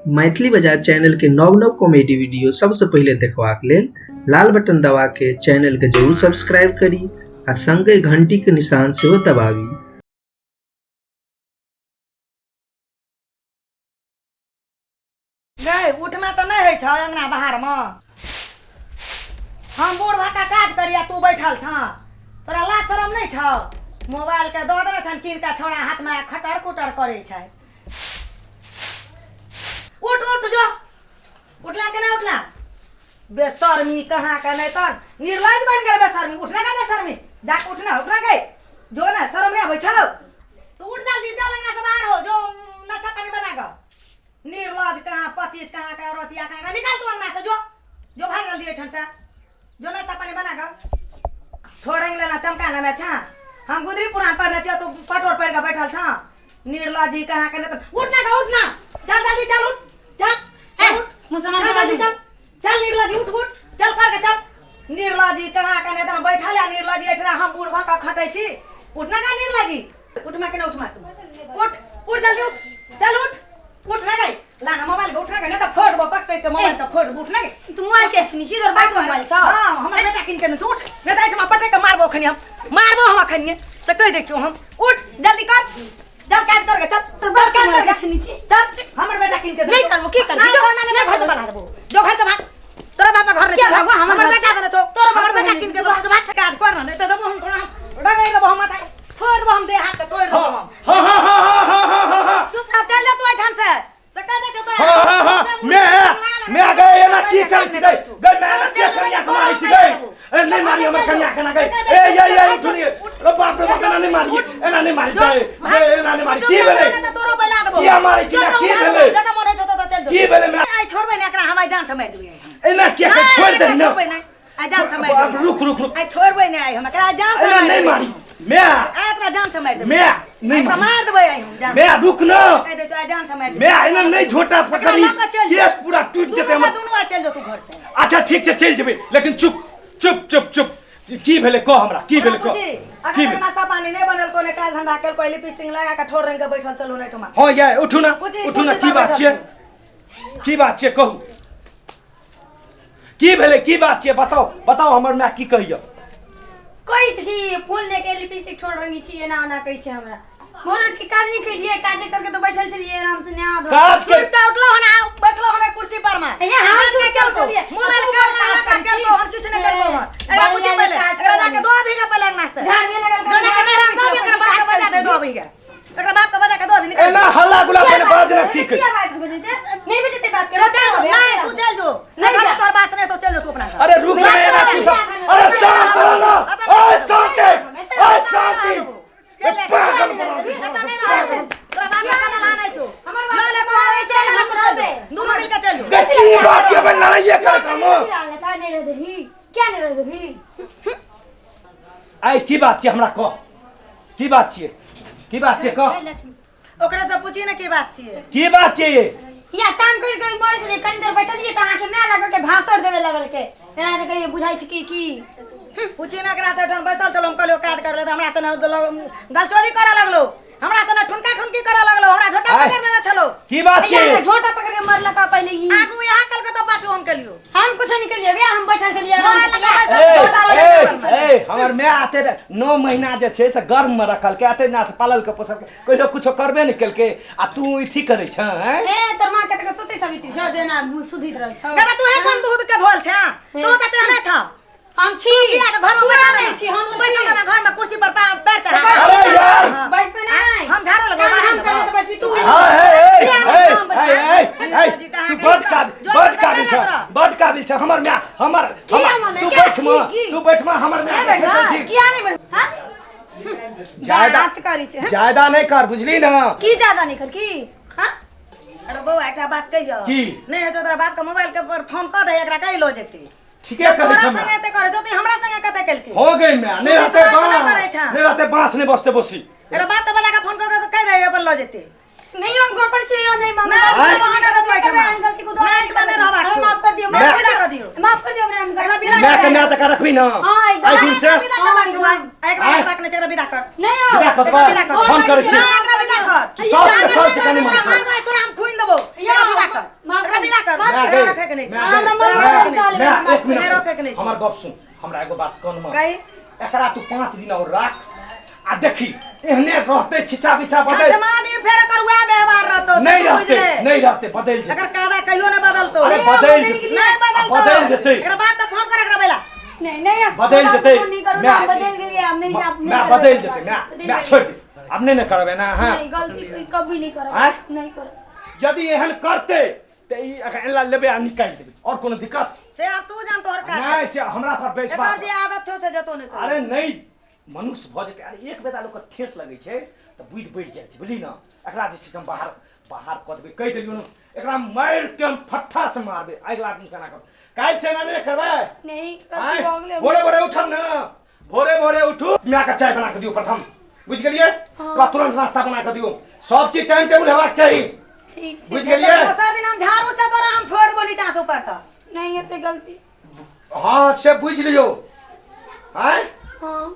मैथिली बाजार चैनल के नव नव कॉमेडी वीडियो सबसे पहिले देखबाक लेल लाल बटन दबा के चैनल के जरूर सब्सक्राइब करी आ संगे घंटी के निशान सेहो दबाबी। गै उठना तऽ नहि होइ छौ अङ्गना बाहरमे। हम बूढ़ भऽ कऽ काज करी आ तू बैठल छह, तोरा लाज शरम नहि छौ? मोबाइलके दऽ देने छनि कीन कऽ छौड़ा हाथमे, खटर खुटर करै छै। उठ उठ जो, उठला के नहि उठला? बेशर्मी कहाँ के नहि तऽ निर्लज बनि गेल बेशर्मी। उठना का बेशर्मी, जाके उठना, उठना गई जो ना, शरम नहि अबै छौ? तू उठ जल्दी, चल अंगना से बाहर हो जो, नाश्ता पानी बना कऽ। निर्लज कहाँ, पति कहाँ के, औरतिया कहाँ के। निकाल तू अंगना से, जो जो भाग जल्दी एठन से, जो नाश्ता पानी बना कऽ। ठोड़ंग लेना चमका लेना छा, हम गुदरी पुरान पढ़ने छियै, तू पटोर पढ़ि कऽ बैठल छा। निर्लज ही कहाँ के। नहीं तो उठ ना गा, उठ ना, चल जल्दी चल, उठ चल। ए, उठ मुसलमान चल समाज जल्दी चल चल, निर्लज उठ उठ चल कर के चल। निर्लज ही कहाँ के, नहीं तो बैठल है निर्लज एठना, हम बूढ़ भऽ कऽ खटै छी। उठ ना गा निर्लज, उठ मा के ना, उठ मा तू, उठ उठ जल्दी उठ, चल उठ उठ ना गई, ला ना मोबाइल के, उठ ना गई, नहीं तो फोड़ दबो पकड़ के मोबाइल तो फोड़ दबो। उठ ना गई। तू मोबाइल के छिनी छी? तोर बाप के मोबाइल छौ? हाँ, हमर बेटा किन के ने छौ। उठ, नहीं तो एहिठमा पटक के मारबो अखनी हम, मारबो हम अखनी से कहि दै छियौ हम। उठ जल्दी कर, चल काज कर के चल। तोर चल बाप के काज मोबाइल कर के छिनी के छी? चल, हमर बेटा किन के नहीं करबो, की करबी? नहीं जो, करना, नहीं नहीं घर से करबो। बना देबो, जो घर से भाग, तोरा बाप घर नहीं क्या छौ, भागबो हमर हमर घर बेटा से? देने छौ, तोरा बाप हमर घर बेटा नहीं किन के छौ। देबो, जो भाग, काज कर ना, नहीं तो देबो हम तोरा, रगड़ देबो हम माथा, फोड़ देबो हम, देह हाथ के तोड़ देबो हम। हाँ हाँ हाँ हाँ हाँ हाँ हाँ हाँ। चुप कर, चल जा तू एठान से, से कह दे छौ तोरा। हाँ हाँ हाँ, मैं गए एना की करै छी गई गई, मैं एना के कन्या के मारै छी गई? ए नहीं मारी हमर कन्या के ना गई। ए ये ये उठू रे, अरे बाप रे बाप, एना नहीं मारी, एना नहीं मारी गई गई, एना नहीं मारी। की भेलै? किया मारै छी ना? की भेलै? की भेलै? मैं आइ छोड़बै ने एकरा हम, आइ जान से मारि देबै हम। एना के के छोड़ दे ना। छोड़बै ने आइ, जान से मारि बाप, देबै। रुक रुक रुक। आइ छोड़बै ने आइ हम एकरा, जान से एना मारि नहीं देबै। मारी मैं। आइ एकरा जान से मारि देबै। मैं नहीं आइ तऽ मारी। मारि देबै आइ हम जान। मैं रुक ना। कहि दै छौ आइ जान से मारि देबै। मैं एना नहीं झोटा पकड़ी लऽ कऽ चलि जो। केस पूरा टूट दुनू जेतै के हमर। दुनू आइ चलि जो तू घर से। अच्छा ठीक छै, चलि जेबै, लेकिन चुप चुप चुप चुप। की भेलै कह हमरा, की भेलै कह। पूछी की अखन तक भेलै? नाश्ता पानी नहि बनल, कोनो काज धंधा केलको? लिपस्टिक लगा कऽ ठोर रंग के बैठल छलहुँ एहिठमा। हँ ये उठू ना। पूछी, उठू ना। कुर्सी की पर बात बैठल छियै? की बात छियै कहू, की भेलै, की बात छियै बताउ बताउ, हमर माय की कहिय? कहै छै कि फोन लेके लिपस्टिक छोड़ रंगी छी, एना ओना कहै छै हमरा। भोर उठ के काज नहि केलियै, काजे करके तऽ बैठल छलियै आराम से नहा धो। काज सुति कऽ उठलहुँ हन आ बैठलहुँ हन कुर्सी पर मे। या हम काज सुति नहि कऽ केलको। उठलियै। मोबाइल तू काल काज लगा करै छी। केलको, हम किछु नहि केलको हन। एकरा बढ़िआँ पूछी पहिले, काज एकरा जाके करै। दो भीगा पहिले अंगना से। झाड़ के लगल। जो जाके नहीं राख दो, एकर बाप के बजा दे, दो भीगा एकरा बाप के बजा के दो अभी निकाल। एना हल्ला गुला पहिले बाज ना, की कही? किया बात बजै छै? नहीं बजते बात तो चल जो, नहीं तू चल जो। नहीं नहीं जा। तोर बात नहीं तो चल जो तू अपना घर। अरे रुक ना, एना तू सब, अरे शांत रह ना, ओए शांति, ओए शांति, चल ले। पागल बना दी। एतऽ नहि रहब। तोरा बाप के कमला नहि छौ। हमर बाप ल ले तोरा एकरा ल ले, तू चल जो। दुनू मिल के चल जो। गई, की बात छै बे, लड़ाइए करैत रहम? नहीं रह देबही? क्या नहीं रह देबही? आइ की बात छियै हमरा कह, की बात छियै, की बात छियै कह। ओकरा से पूछी ने की बात छियै। की बात छियै? या काम कर कर मर छलियै, कनी देर बैठलियै तऽ अहाँके माय लागल के भाषण देवे लगल के, एना जे कहियो बुझाइ छै कि की। पूछी ने एकरा से। एठाम बैसल छलहुँ, हम कहलियौ काज कर ले, तऽ हमरा से ने गलचोरी करऽ लगलो, हमरा से ने ठुनका ठुनकी करऽ लगलो, हमरा झोटा आइ। पकड़ लेने छलो। की बात भैया, छियै? हमरा झोटा पकड़ के मरलक पहिले ई। आगू यहाँ कल के तो पाछू हम केलियो। हम कुछ नहीं केलियै बे, हम बैठल छलियै आराम मोबाइल से। लगा बैसल ए, छलहुँ, ए, ए, हमर माय आते रहे, 9 महीना जे छै से गर्भ में रखलकै, एते ना से पाललकै पोसलकै, कहियो कुछो करबे नहि केलकै आ तू इथी करै छह हैं? ए तोर माँ के तऽ सती सवित्री छौ, जेना मुँह सुधित रहै छौ। दादा, तू हे कोन दूध के धोल छे? तू तऽ तेहने छौ। हम छी। किया के घर में तू बैठल नहि रह? छी, हम तू तऽ बैसल छी। रह घर में कुर्सी पर पैर चढ़ा के। अरे यार! बैसबै नहि। हम झाड़ू लगबै, काम बाहर हम करबै तऽ बैसबी तू। हाँ, ए, ए, ए, ए, ए, ए, जी कहाँ तू गेली बड तऽ? काबिल, जो बड तऽ काबिल चलि छ, जात रह। बड काबिल छ हमर माय, हमर की हमर माय? तू क्या? बैठ म, की? तू बैठ म, हमर माय नहि जे छै से बैठबै? ठीक। किया नहि बैठबै? हाँ? ज्यादा बात करै छै, हाँ? ज्यादा नहीं कर, बुझली ना? की ज्यादा नहीं कर की? हाँ? अरे बौआ, एकटा बात कहियौ? की? नहि होइ छौ तोरा बाप के मोबाइल के पर फोन कऽ दे, एकरा कहि लऽ जेतै। ठीके करै तोरा छ संगे एते करै छौ तऽ हमरा संगे कते केलकै? हो गई मैं नहीं तू रहते विश्वास नहि करै बांस छह। नहीं रहते, बांस नहीं बसते बोसी। एकरा बाप के बजा के फोन कऽ के कहि दे, अपन लऽ जेतै। नहीं, हम घर पर छियै, नहीं मामा। नहि, आय। तोरा रहने दे एहिठमा। गलती को नहि, एहिठमा नहि रहबाक छौ। माफ कर दियौ। नहि, माफ विदा कर कऽ दियौ, दियौ। माफ कर दियौ हमरा, हम एकरा विदा मैं कर। के मैं जका रखबी ना। हाँ, एकदम। आई दिन से एकरा विदा करबाक छौ। हाँ, एकरा आय। रखबाक नहि छै, एकरा विदा कर। नहीं आओ। विदा कर एकरा विदा कर। फोन करै छी। नहि, एकरा विदा कर। सास के सास के कनी तोरा मारै छै। मारबै, तोरा हम खुइन देबौ। एकरा विदा कर। के नहीं छै। मैं हमरा तोरा मम्मी रोके के साल नहीं में मैं एक मिनट नहि रोके के नहि छै। हमर गप सुन, हमरा एगो बात कान में कही। एकरा तू 5 दिन और राख आ देखी एहने रहते छिछा बिछा बदल छठमा दिन फेर एकर वएह व्यवहार रहतौ, से नहीं तू बुझि रहते ले। नहीं रहते, बदल जेतै। एकर कायदा कहियो नहि बदलतौ। अरे बदल जेतै, नहीं बदलतौ। बदल जेतै। एकर बाप के फोन कर एकरा बेला। नहीं नहीं, बदल जेतै। नहीं करू मैं- ना, बदल गेलिए हम नहीं, आप नहीं मैं करबै बदल एकर जेतै। बात। मैं बदल मैं गेलिए। छोड़ दे, आब नहीं ने करबै ना। हाँ नहीं, गलती कभी नहीं करब। आँय? नहीं करब। यदि एहन करते तऽ ई एखन एला लेबै आ निकालि देबै, और कोनो दिक्कत से आब तू जान तोहर काज। नहीं, से हमरा पर एकर विश्वास। जे आदत छौ से जतो नहि अरे नहीं, मनुष्य भऽ जेतै। अरे एक बेरा लोकके ठेस लगै छै तऽ बुद्धि बढ़ि जाइ छै, बुझली ने? एकरा जे छै से हम बाहर बाहर कऽ देबै, कहि देलियौ ने। एकरा मारि के हम फट्ठा से मारबै। अगिला दिन से एना करबै, काल्हि से एना नहि करबै। नहीं, आँय, गलती भऽ गेलै। भोरे भोरे उठब ने, भोरे भोरे उठू, मायके चाय बना कऽ दियौ प्रथम, बुझि गेलियै? ओकरा तुरंत नाश्ता बना कऽ दियौ। सब चीज टाइम टेबुल हेबाक चाही। ठीक छै। बुझि गेलियै? दोसर दिन हम झाड़ू से तोरा हम फोड़ देबो नीचा से ऊपर तक। नहीं हेतै गलती। हँ से बुझि लियौ। आँय हाँ।